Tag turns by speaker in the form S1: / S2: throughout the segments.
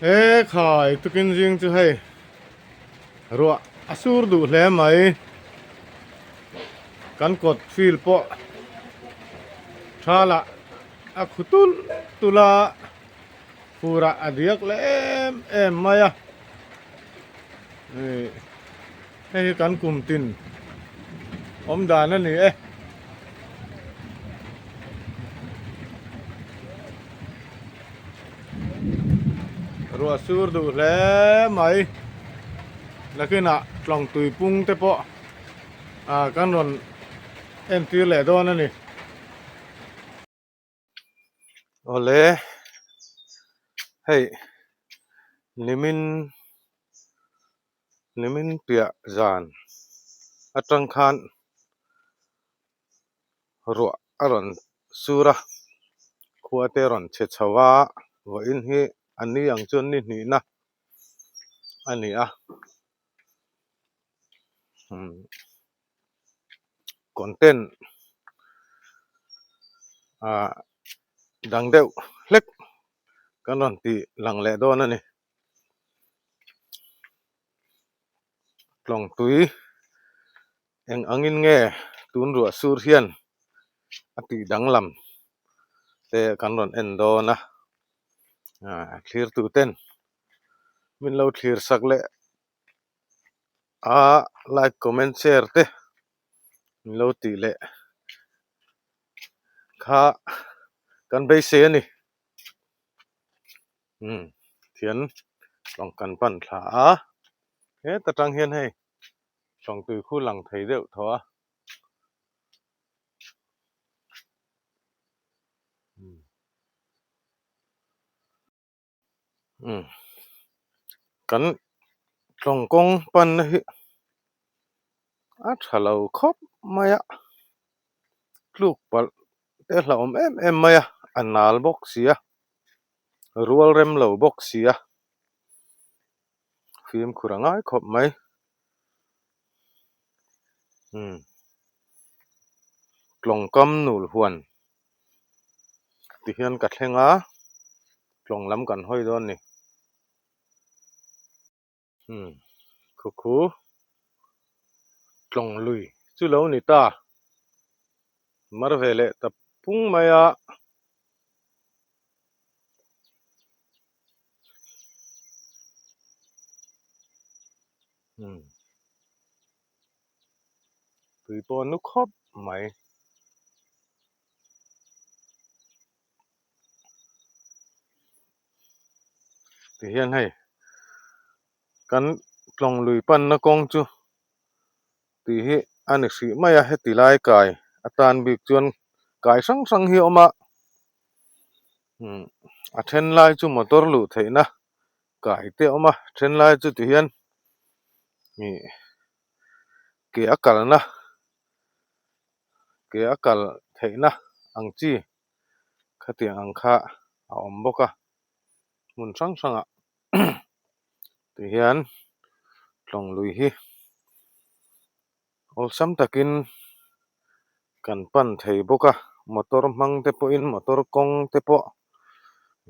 S1: He khai tukin zing chu hei ruah a sur duh hle mai kan kawt field pawh tha lah a khu tulh tulh a fur ah a diak leh em em mai a ih hei hi kan kum tin awm dan a ni e. Ruah sur duh hle mai nakinah tlawng tui pung te pawh ah kan rawn entir leh dawn a ni. Awle hei nimin nimin piah zan atang khan ruah a rawn sur a khua te a rawn chhe chho a vawiin hi a ni ang chuan ni hnihna a ni a umm content ah dang deuh hlek kan rawn tih lang leh dawn a ni. Tlawng tui eng angin nge tun ruah sur hian a tih danglam te kan rawn en dawn a ah thlir tu ten min lo thlir sak leh a like comment share te min lo tih leh kha kan beisei a ni. Umm thian lawng kan pan thla a heta tang hian hei lawng tui khu lang thei deuh tawh a umm kan tlawng kawng panna hi a tha lo khawp mai a tluk palh te a hlauhawm em em mai a a nal bawk si a rual rem lo bawk si a fimkhur a ngai khawp mai umm tlawng kam nul huan ti hian ka thleng a tlawng lam kan hawi dawn a ni umm khu khu tlawng lui chu lo ni ta mar ve leh ta pung mai a. Umm tui pawh a nu khawp mai. Ti hian hei kan tlawng lui panna kawng chu tih hi a ni hrih mai a heti lai kai atan bik chuan kai hrang hrang hi a awm a umm a then lai chu motor luh theihna kai te a awm a then lai chu ti hian ih ke a kalna ke a kal theihna ang chi khatiang ang kha a awm bawk a hmun hrang hrangah ti hian tlawng lui hi awlsam takin kan pan thei bawk a motor hmang te pawhin motor kawng te pawh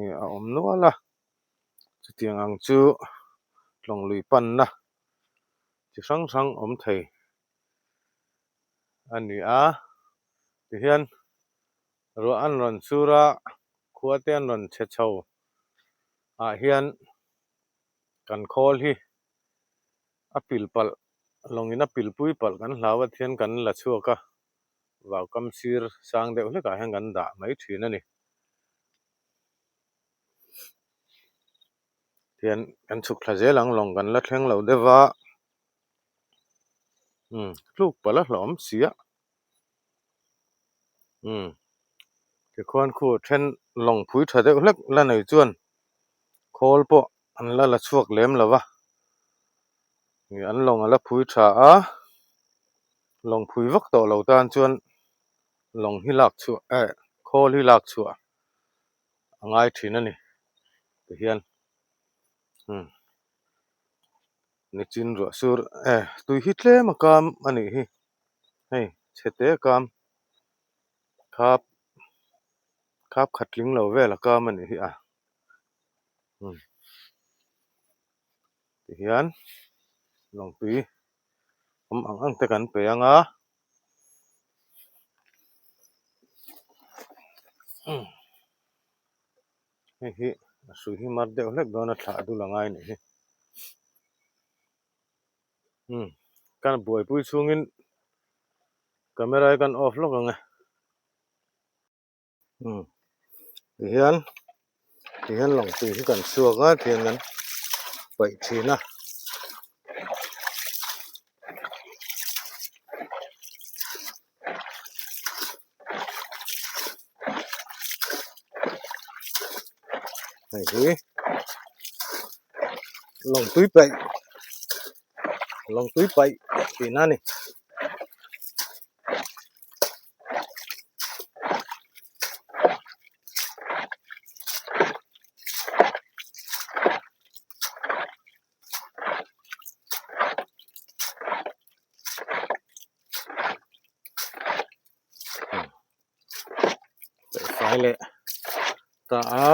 S1: ih a awm nual a chutiang ang chu tlawng lui panna chi hrang hrang awm thei a ni a tihian ruah an rawn sur a khua te an rawn chhe chho ah hian kan khawl hi a pil palh lawngin a pil pui palh kan hlau a thian kan la chhuak a vau kam sir sang deuh hlek ah hian kan dah mai thin a ni tihian kan chhuk thla zel ang lawng kan la thleng lo deuh va umm tluk palh a hlauhawm si a umm tikhuan khu then lawng phui tha deuh hlek la nei chuan khawl pawh an la la chhuak lem lo va ih an lawng a la phui tha a lawng phui vak tawh lo tan chuan lawng hi lak chhuah eh khawl hi lak chhuah a ngai thin a ni tihian umm. Nichin ruah sur e tui hi tlem a kam a nih hi hei chhe te a kam khap khap khat tling lo vel a kam a nih hi a. Umm tihian lawng tui awm ang ang te kan pe ang a umm hei hi a hrui hi mar deuh hlek dawn a thlah dul a ngai anih hi umm kan buaipui chhungin camera hi kan off lawk ang e. Umm tihian tihian lawng tui hi kan chhuak a tihian kan paih thin a. Hei hi lawng tui paih lawng tui paih tihna a ni. Fai leh ta a.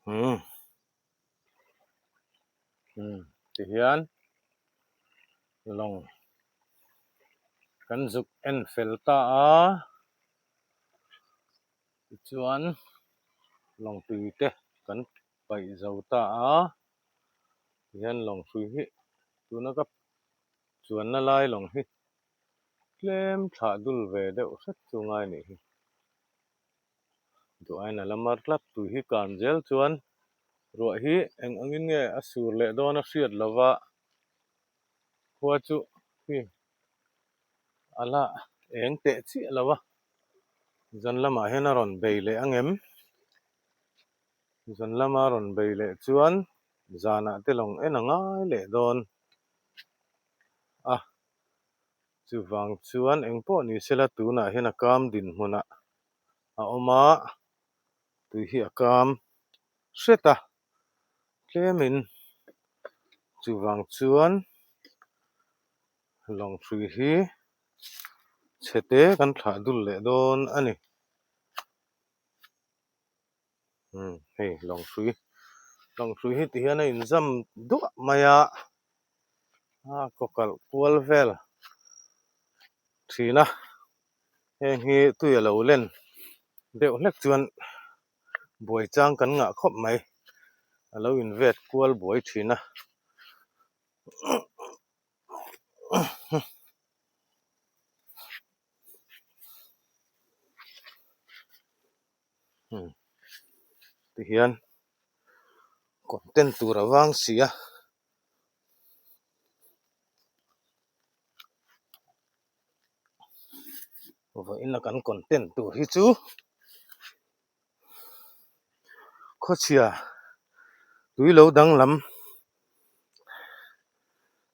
S1: Umm umm tihian lawng kan zuk en fel ta a tichuan lawng tui te kan paih zo ta a tihian lawng hrui hi tuna ka chuanna lai lawng hi tlem thlah dul ve deuh hret chu ngai nih hi. Duh aiin a la mar tlat tui hi kan zel chuan ruah hi eng angin nge a sur leh dawn a hriat lova khua chu khi a la eng teh chiah lo a zan lamah hian a rawn bei leh ang em? Zan lama rawn bei leh chuan zanah te lawng en a ngai leh dawn a. Chuvang chuan engpawh ni sela tunah hian a kam dinhmunah a awm a, tui hi a kam hret a, tlemin chuvang chuan lawng hrui hi chhe te kan thlah dul leh dawn a ni. Umm hei lawng hrui lawng hrui hi ti hian a inzam duah mai a a kaw kalh kual vel thin a heng hi tui a lo len deuh hlek chuan buai chang kan ngah khawp mai a lo invet kual buai thin a. Tihian content tur a vang si a. Vawiin a kan content tur hi chu khawchhia tui lo danglam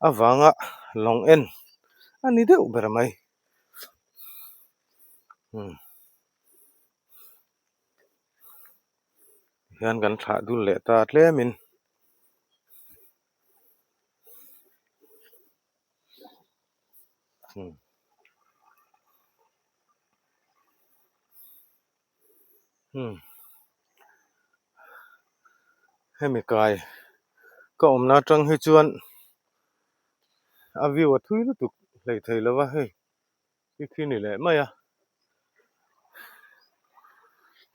S1: avanga lawng en a ni deuh ber mai. Hian kan thlah dul leh ta tlemin hemi kai ka awmna atang hi chuan a view a thui lutuk hleithei lova hei. Khi khi ni leh mai a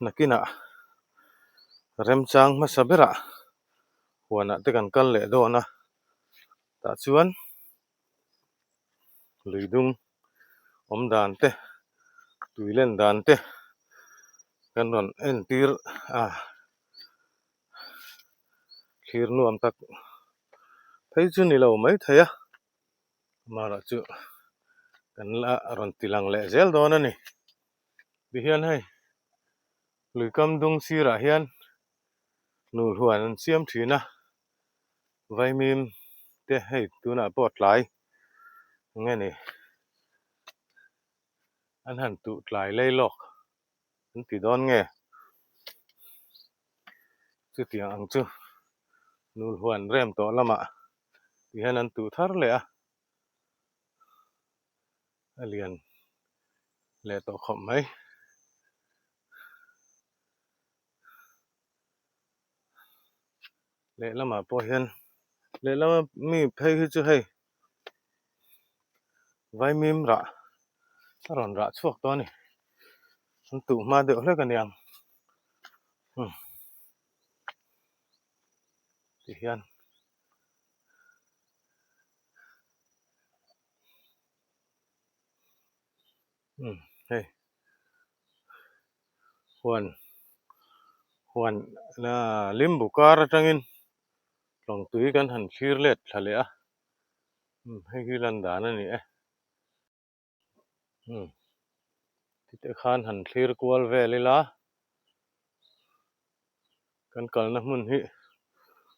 S1: nakinah remchang hmasa berah huanah te kan kal leh dawn a tah chuan lui dung awm dan te tui len dan te kan rawn entir a thlir nuam tak phei chu ni lo maithei a. Amaherawh chu kan la rawn ti lang leh zel dawn a ni. Tihian hei lui kam dung sirah hian nul huan an siam thin a, vaimim te hei tunah pawh tlai eng nge ni an han tuh tlai lei lawk an ti dawn nge chutiang ang chu nul huan rem tawh lamah. Ti hian an tuh thar leh a, a lian leh tawh khawp mai. Lehlamah pawh hian lehlama mi phei hi chu hei vaimim rah a rawn rah chhuak tawh a ni an tuh hma deuh hlek a niang umm ti hian. Umm hei huan huan ah limbu kar atangin tlawng tui kan han thlir let thla leh a umm hei hi lan dan a ni e umm tite khan han thlir kual vel ila kan kalna hmun hi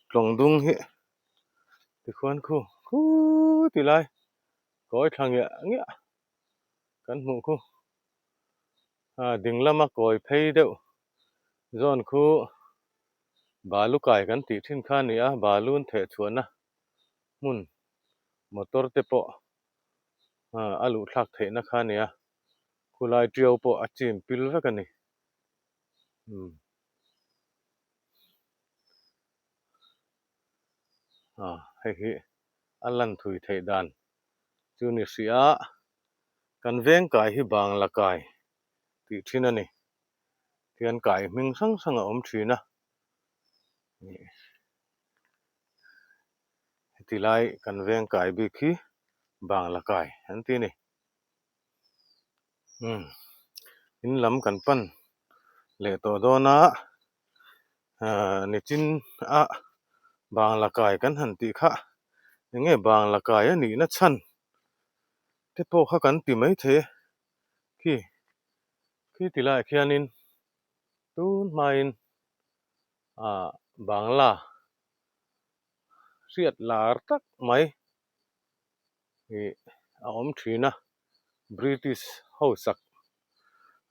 S1: tlawng dung hi tikhuan khu khuti lai kawi thla ngiah ngiah. Kan hmuh khu ah ding lama kawi phei deuh zawn khu balu kai kan tih thin kha a ni a, balun theh chhuahna hmun motor te pawh ah a luh thlak theihna kha a ni a, khulai tiau pawh a chim pil vek a ni. Umm ah hei hi a lan thui theih dan. Chu ni hrih a, kan veng kai hi Bangla kai tih thin a ni. Tihian kai hming hrang hrang a awm thin a. Heti lai kan veng kai bik hi Bangla kai an ti a ni. Umm in lam kan pan leh tawh dawn a, ahh nichin a Bangla kai kan han tih kha eng nge Bangla kai a nihna chhan te pawh kha kan ti mai thei e khi khi ti laiah khianin tun hmain ahh Bangla hriat lar tak mai. Ih a awm thin a British ho sak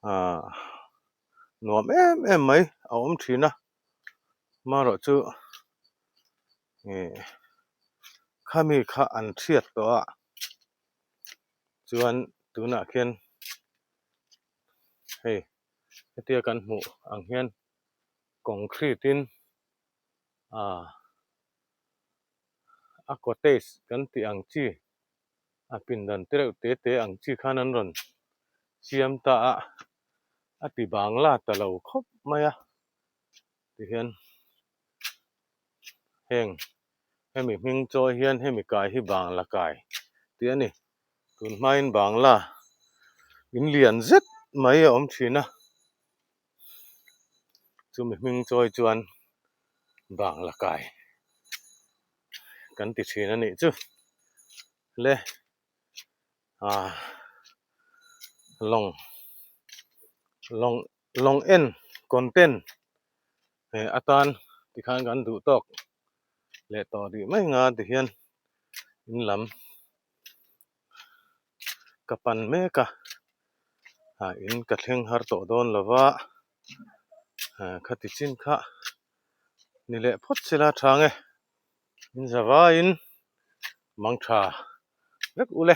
S1: ah nuam em em mai a awm thin a marawh chu ih khami kha an hriat tawh a chuan tunah khian hei hetia kan hmuh ang hian concrete in ah. A cottage kan tih ang chi a pindan te reuh te te ang chi khan an rawn siam ta a, a ti bangla ta lo khawp mai a tihian heng hemi hming chawi hian hemi kai hi bangla kai tih a ni tun hmain bangla in lian zet mai a awm thin a. Chumi hming chawi chuan Bangla kai kan ti thin a nih chu le ah lawng lawng lawng en content eh atan tikhan kan duh tawk leh tawh rih mai nga tihian in lam. Ka pan mek a, ah in ka thleng har tawh dawn lo va, ah khati chin kha ni leh phawt sela tha nge, in za vaiin mang tha vek ule.